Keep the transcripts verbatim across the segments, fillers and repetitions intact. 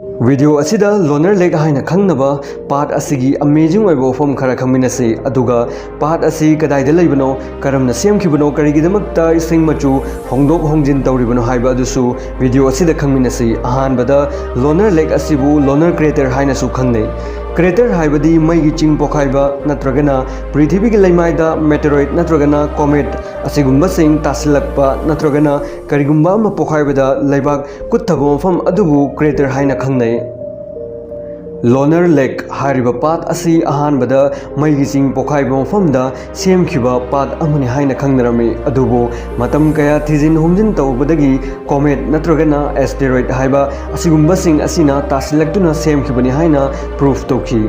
Video ꯑꯁꯤꯗ ꯂꯣꯅꯔ ꯂꯦꯛ ꯍꯥꯏꯅ ꯈꯪꯅꯕ ꯄꯥꯠ ꯑꯁꯤꯒꯤ ꯑꯃꯦꯖꯤꯡ ꯑꯣꯏꯕ ꯋꯥꯐꯝ ꯈꯔ ꯈꯪꯃꯤꯟꯅꯁꯤ, ꯑꯗꯨꯒ ꯄꯥꯠ ꯑꯁꯤ ꯀꯗꯥꯏꯗ ꯂꯩꯕꯅꯣ, ꯀꯔꯝꯅ ꯁꯦꯝꯈꯤꯕꯅꯣ, ꯀꯔꯤꯒꯤꯗꯃꯛꯇ ꯏꯁꯤꯡ ꯃꯆꯨ ꯍꯣꯡꯗꯣꯛ ꯍꯣꯡꯖꯤꯟ ꯇꯧꯔꯤꯕꯅꯣ ꯍꯥꯏꯕ ꯑꯗꯨꯁꯨ ꯚꯤꯗꯤꯑꯣ ꯑꯁꯤꯗ ꯈꯪꯃꯤꯟꯅꯁꯤ꯫ ꯑꯍꯥꯟꯕꯗ, ꯂꯣꯅꯔ ꯂꯦꯛ ꯑꯁꯤꯕꯨ ꯂꯣꯅꯔ ꯀ꯭ꯔꯦꯇꯔ ꯍꯥꯏꯅꯁꯨ ꯈꯪꯅꯩ꯫ ꯀ꯭ꯔꯦꯇꯔ ꯍꯥꯏꯕꯗꯤ ꯃꯩꯒꯤ ꯆꯤꯡ ꯄꯣꯈꯥꯏꯕ ꯅꯠꯇ꯭ꯔꯒꯅ ꯄ꯭ꯔꯤꯊꯤꯕꯤꯒꯤ ꯂꯩꯃꯥꯏꯗ ꯃꯦꯇꯦꯔꯣꯏꯠ ꯅꯠꯇ꯭ꯔꯒꯅ ꯀꯣꯃꯦꯠ ꯑꯁꯤꯒꯨꯝꯕꯁꯤꯡ ꯇꯥꯁꯤꯜꯂꯛꯄ ꯅꯠꯇ꯭ꯔꯒꯅ ꯀꯔꯤꯒꯨꯝꯕ ꯑꯃ ꯄꯣꯈꯥꯏꯕꯗ ꯂꯩꯕꯥꯛ ꯀꯨꯠꯊꯕ ꯃꯐꯝ ꯑꯗꯨꯕꯨ ꯀ꯭ꯔꯦꯇꯔ ꯍꯥꯏꯅ ꯈꯪꯅꯩ꯫ ꯂꯣꯅꯔ ꯂꯦꯛ ꯍꯥꯏꯔꯤꯕ ꯄꯥꯠ ꯑꯁꯤ ꯑꯍꯥꯟꯕꯗ ꯃꯩꯒꯤ ꯆꯤꯡ ꯄꯣꯈꯥꯏꯕ ꯃꯐꯝꯗ ꯁꯦꯝꯈꯤꯕ ꯄꯥꯠ ꯑꯃꯅꯤ ꯍꯥꯏꯅ ꯈꯪꯅꯔꯝꯃꯤ, ꯑꯗꯨꯕꯨ ꯃꯇꯝ ꯀꯌꯥ ꯊꯤꯖꯤꯟ ꯍꯨꯝꯖꯤꯟ ꯇꯧꯕꯗꯒꯤ ꯀꯣꯃꯦꯠ ꯅꯠꯇ꯭ꯔꯒꯅ ꯑꯦꯁꯇꯦꯔꯣꯏꯗ ꯍꯥꯏꯕ ꯑꯁꯤꯒꯨꯝꯕꯁꯤꯡ ꯑꯁꯤꯅ ꯇꯥꯁꯤꯜꯂꯛꯇꯨꯅ ꯁꯦꯝꯈꯤꯕꯅꯤ ꯍꯥꯏꯅ ꯄ꯭ꯔꯨꯐ ꯇꯧꯈꯤ꯫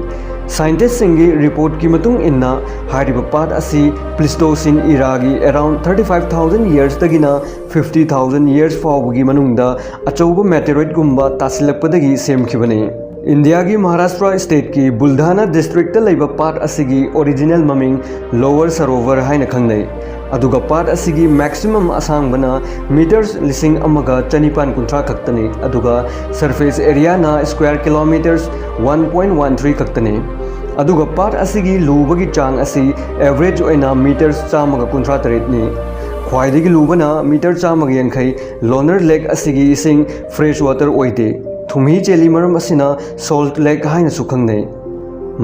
ꯁꯥꯏꯟꯇꯤꯁꯁꯤꯡꯒꯤ ꯔꯤꯄꯣꯔꯠꯀꯤ ꯃꯇꯨꯡ ꯏꯟꯅ, ꯍꯥꯏꯔꯤꯕ ꯄꯥꯠ ꯑꯁꯤ ꯄ꯭ꯂꯤꯁꯇꯣꯁꯤꯟ ꯏꯔꯥꯒꯤ around thirty five thousand yearsꯇꯒꯤꯅ fifty thousand years ꯐꯥꯎꯕꯒꯤ ꯃꯅꯨꯡꯗ ꯑꯆꯧꯕ ꯃꯦꯇꯦꯔꯣꯏꯗꯒꯨꯝꯕ ꯇꯥꯁꯤꯜꯂꯛꯄꯗꯒꯤ ꯁꯦꯝꯈꯤꯕꯅꯤ꯫ ꯏꯟꯗꯤꯌꯥꯒꯤ ꯃꯍꯥꯔꯥꯁꯇ꯭ꯔ ꯁ꯭ꯇꯦꯠꯀꯤ ꯕꯨꯜꯙꯥꯅꯥ ꯗꯤꯁꯇ꯭ꯔꯤꯛꯇ ꯂꯩꯕ ꯄꯥꯠ ꯑꯁꯤꯒꯤ ꯑꯣꯔꯤꯖꯤꯅꯦꯜ ꯃꯃꯤꯡ ꯂꯣꯋꯔ ꯁꯔꯣꯚꯔ ꯍꯥꯏꯅ ꯈꯪꯅꯩ, ꯑꯗꯨꯒ ꯄꯥꯠ ꯑꯁꯤꯒꯤ ꯃꯦꯛꯁꯤꯃꯝ ꯑꯁꯥꯡꯕꯅ ꯃꯤꯇꯔꯁ ꯂꯤꯁꯤꯡ ꯑꯃꯒ ꯆꯅꯤꯄꯥꯟ ꯀꯨꯟꯊ꯭ꯔꯥ ꯈꯛꯇꯅꯤ, ꯑꯗꯨꯒ ꯁꯔꯐꯦꯁ ꯑꯦꯔꯤꯌꯥꯅ square kilometres one point one three ꯈꯛꯇꯅꯤ꯫ ꯑꯗꯨꯒ ꯄꯥꯠ ꯑꯁꯤꯒꯤ ꯂꯨꯕꯒꯤ ꯆꯥꯡ ꯑꯁꯤ ꯑꯦꯚꯔꯦꯖ ꯑꯣꯏꯅ ꯃꯤꯇꯔ ꯆꯥꯝꯃꯒ ꯀꯨꯟꯊ꯭ꯔꯥ ꯇꯔꯦꯠꯅꯤ꯫ ꯈ꯭ꯋꯥꯏꯗꯒꯤ ꯂꯨꯕꯅ ꯃꯤꯇꯔ ꯆꯥꯝꯃꯒ ꯌꯥꯡꯈꯩ꯫ ꯂꯣꯅꯔ ꯂꯦꯛ ꯑꯁꯤꯒꯤ ꯏꯁꯤꯡ ꯐ꯭ꯔꯦꯁ ꯋꯥꯇꯔ ꯑꯣꯏꯗꯦ, ꯊꯨꯝꯍꯤ ꯆꯦꯜꯂꯤ, ꯃꯔꯝ ꯑꯁꯤꯅ ꯁꯣꯜꯠ ꯂꯦꯛ ꯍꯥꯏꯅꯁꯨ ꯈꯪꯅꯩ꯫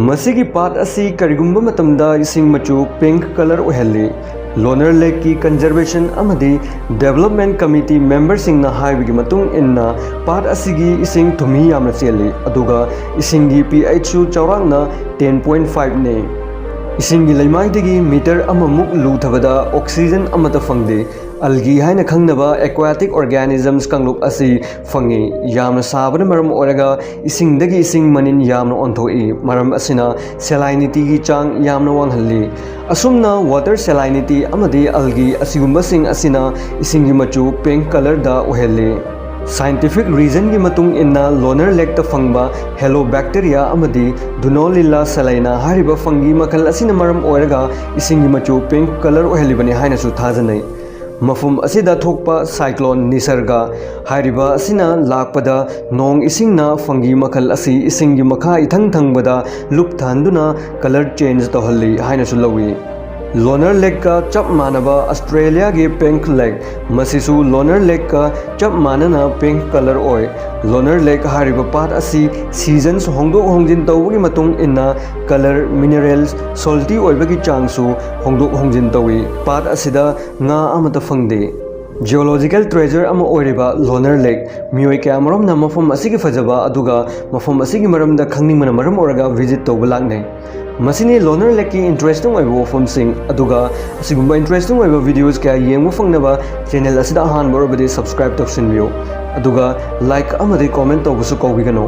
ꯃꯁꯤꯒꯤ ꯄꯥꯠ ꯑꯁꯤ ꯀꯔꯤꯒꯨꯝꯕ ꯃꯇꯝꯗ ꯏꯁꯤꯡ ꯃꯆꯨ ꯄꯤꯡꯛ ꯀꯂꯔ ꯑꯣꯏꯍꯜꯂꯤ꯫ ꯂꯣꯅꯔ ꯂꯦꯛꯀꯤ ꯀꯟꯖꯔꯕꯦꯁꯟ ꯑꯃꯗꯤ ꯗꯦꯕꯂꯞꯃꯦꯟ ꯀꯃꯤꯇꯤ ꯃꯦꯝꯕꯔꯁꯤꯡꯅ ꯍꯥꯏꯕꯒꯤ ꯃꯇꯨꯡ ꯏꯟꯅ, ꯄꯥꯠ ꯑꯁꯤꯒꯤ ꯏꯁꯤꯡ ꯊꯨꯝꯍꯤ ꯌꯥꯝꯅ ꯆꯦꯜꯂꯤ, ꯑꯗꯨꯒ ꯏꯁꯤꯡꯒꯤ pHꯁꯨ ꯆꯥꯎꯔꯥꯛꯅ ten point fiveꯅꯤ꯫ ꯏꯁꯤꯡꯒꯤ ꯂꯩꯃꯥꯏꯗꯒꯤ ꯃꯤꯇꯔ ꯑꯃꯃꯨꯛ ꯂꯨꯊꯕꯗ ꯑꯣꯛꯁꯤꯖꯟ ꯑꯃꯠꯇ ꯐꯪꯗꯦ꯫ ꯑꯜꯒꯤ ꯍꯥꯏꯅ ꯈꯪꯅꯕ ꯑꯦꯀ꯭ꯋꯥꯇꯤꯛ ꯑꯣꯔꯒꯥꯅꯤꯖꯝꯁ ꯀꯥꯡꯂꯨꯞ ꯑꯁꯤ ꯐꯪꯉꯤ꯫ ꯌꯥꯝꯅ ꯁꯥꯕꯅ ꯃꯔꯝ ꯑꯣꯏꯔꯒ ꯏꯁꯤꯡꯗꯒꯤ ꯏꯁꯤꯡ ꯃꯅꯤꯟ ꯌꯥꯝꯅ ꯑꯣꯟꯊꯣꯛꯏ, ꯃꯔꯝ ꯑꯁꯤꯅ ꯁꯦꯂꯥꯏꯅꯤꯇꯤꯒꯤ ꯆꯥꯡ ꯌꯥꯝꯅ ꯋꯥꯡꯍꯜꯂꯤ꯫ ꯑꯁꯨꯝꯅ ꯋꯥꯇꯔ ꯁꯦꯂꯥꯏꯅꯤꯇꯤ ꯑꯃꯗꯤ ꯑꯜꯒꯤ ꯑꯁꯤꯒꯨꯝꯕꯁꯤꯡ ꯑꯁꯤꯅ ꯏꯁꯤꯡꯒꯤ ꯃꯆꯨ ꯄꯤꯡꯛ ꯀꯂꯔꯗ ꯑꯣꯏꯍꯜꯂꯤ꯫ ꯁꯥꯏꯟꯇꯤꯐꯤꯛ ꯔꯤꯖꯟꯒꯤ ꯃꯇꯨꯡ ꯏꯟꯅ, ꯂꯣꯅꯔ ꯂꯦꯛꯇ ꯐꯪꯕ ꯍꯦꯂꯣꯕꯦꯛꯇꯦꯔꯤꯌꯥ ꯑꯃꯗꯤ ꯗꯨꯅꯣꯂꯤꯜꯂꯥ ꯁꯦꯂꯥꯏꯅꯥ ꯍꯥꯏꯔꯤꯕ ꯐꯪꯒꯤ ꯃꯈꯜ ꯑꯁꯤꯅ ꯃꯔꯝ ꯑꯣꯏꯔꯒ ꯏꯁꯤꯡꯒꯤ ꯃꯆꯨ ꯄꯤꯡꯛ ꯀꯂꯔ ꯑꯣꯏꯍꯜꯂꯤꯕꯅꯤ ꯍꯥꯏꯅꯁꯨ ꯊꯥꯖꯅꯩ꯫ ꯃꯐꯝ ꯑꯁꯤꯗ ꯊꯣꯛꯄ ꯁꯥꯏꯀ꯭ꯂꯣꯟ ꯅꯤꯁꯔꯒ ꯍꯥꯏꯔꯤꯕ ꯑꯁꯤꯅ ꯂꯥꯛꯄꯗ ꯅꯣꯡ ꯏꯁꯤꯡꯅ fungi ꯃꯈꯜ ꯑꯁꯤ ꯏꯁꯤꯡꯒꯤ ꯃꯈꯥ ꯏꯊꯪ ꯊꯪꯕꯗ ꯂꯨꯞꯊꯍꯟꯗꯨꯅ colour change ꯇꯧꯍꯜꯂꯤ ꯍꯥꯏꯅꯁꯨ ꯂꯧꯏ꯫ ꯂꯣꯅꯔ ꯂꯦꯛꯀ ꯆꯞ ꯃꯥꯟꯅꯕ ꯑꯁꯇ꯭ꯔꯦꯂꯤꯌꯥꯒꯤ ꯄꯤꯡꯛ ꯂꯦꯛ, ꯃꯁꯤꯁꯨ ꯂꯣꯅꯔ ꯂꯦꯛꯀ ꯆꯞ ꯃꯥꯟꯅꯅ pink colour ꯑꯣꯏ꯫ ꯂꯣꯅꯔ ꯂꯦꯛ ꯍꯥꯏꯔꯤꯕ ꯄꯥꯠ ꯑꯁꯤ seasons ꯍꯣꯡꯗꯣꯛ ꯍꯣꯡꯖꯤꯟ ꯇꯧꯕꯒꯤ ꯃꯇꯨꯡ ꯏꯟꯅ colour, minerals, salty ꯑꯣꯏꯕꯒꯤ ꯆꯥꯡꯁꯨ ꯍꯣꯡꯗꯣꯛ ꯍꯣꯡꯖꯤꯟ ꯇꯧꯏ꯫ ꯄꯥꯠ ꯑꯁꯤꯗ ꯉꯥ ꯑꯃꯠꯇ ꯐꯪꯗꯦ꯫ Geological treasure ꯑꯃ ꯑꯣꯏꯔꯤꯕ ꯂꯣꯅꯔ ꯂꯦꯛ, ꯃꯤꯑꯣꯏ ꯀꯌꯥꯃꯔꯨꯝꯅ ꯃꯐꯝ ꯑꯁꯤꯒꯤ ꯐꯖꯕ ꯑꯗꯨꯒ ꯃꯐꯝ ꯑꯁꯤꯒꯤ ꯃꯔꯝꯗ ꯈꯪꯅꯤꯡꯕꯅ ꯃꯔꯝ ꯑꯣꯏꯔꯒ visit ꯇꯧꯕ ꯂꯥꯛꯅꯩ꯫ ꯃꯁꯤꯅꯤ ꯂꯣꯅꯔ ꯂꯦꯛꯀꯤ interesting ꯑꯣꯏꯕ ꯋꯥꯐꯝꯁꯤꯡ꯫ ꯑꯗꯨꯒ ꯑꯁꯤꯒꯨꯝꯕ interesting ꯑꯣꯏꯕ videos ꯀꯌꯥ ꯌꯦꯡꯕ ꯐꯪꯅꯕ channel ꯑꯁꯤꯗ ꯑꯍꯥꯟꯕ ꯑꯣꯏꯔꯕꯗꯤ subscribe ꯇꯧꯁꯤꯟꯕꯤꯌꯨ꯫ ꯑꯗꯨꯒ like ꯑꯃꯗꯤ comment ꯇꯧꯕꯁꯨ ꯀꯥꯎꯕꯤꯒꯅꯨ꯫